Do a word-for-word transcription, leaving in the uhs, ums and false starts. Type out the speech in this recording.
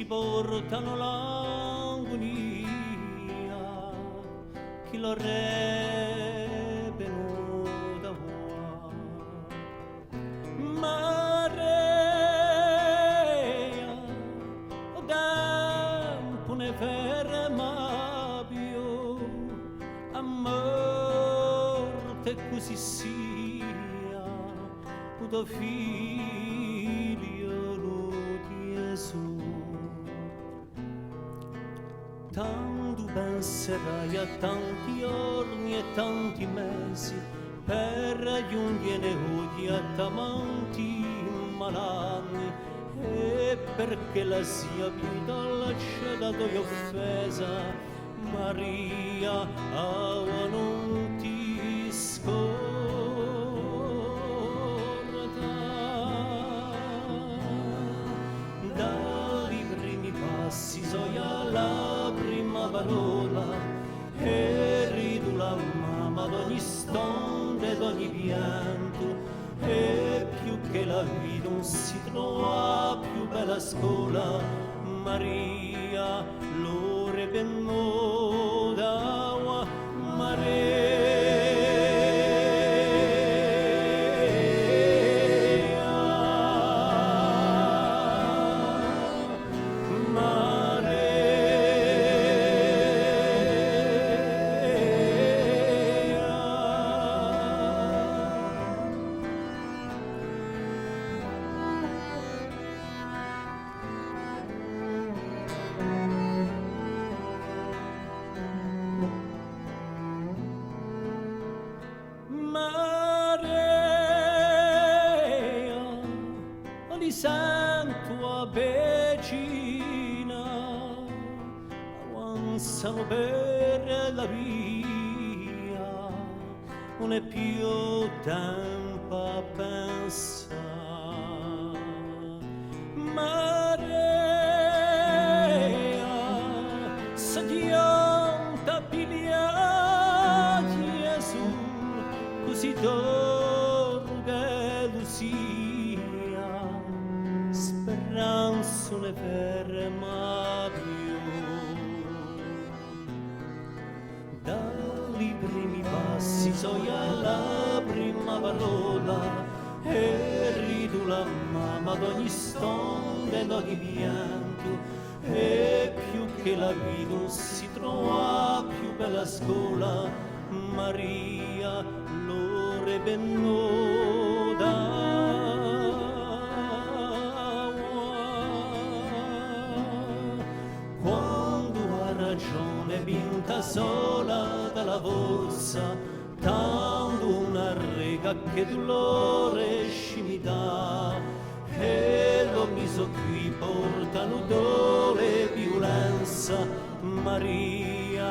Portanu l'agunia chì l'ora hè venuta. Maria, u tempu ùn ferma più, a morte cusì sia, u to figliolu Ghjesù. Tantu penserai à tanti ghjorni è tanti mesi, per aghjunghjene oghje à tamanti malanni, è perch'ella sia pietà, lascia a to offesa, Maria, avà ùn ti scordà. Da li primi passi soia à la prima parolla, è ridu la mamma d'ogni stondu è d'ogni piantu, è più chì la vita ùn si trova più bella scola, Maria, l'ora hè venuta, Maria. Maria, li sentu avvicina, avanzanu per la via, ùn hè più tempu à pensà. Maria, s'aghjunta à piglià Ghjesù, cusì d'ora ch'ellu sia, speranza ùn ne ferma più. Da li primi passi soia à la prima parolla, è ridu la mamma d'ogni stondu è d'ogni piantu, è più chì la vita ùn si trova più bella scola, Maria, l'ora hè venuta. Quandu a ragione vinta sola da la forza, tandu una rega chì dulore scimità, è l'omi so quì portanu dole è viulenza, Maria,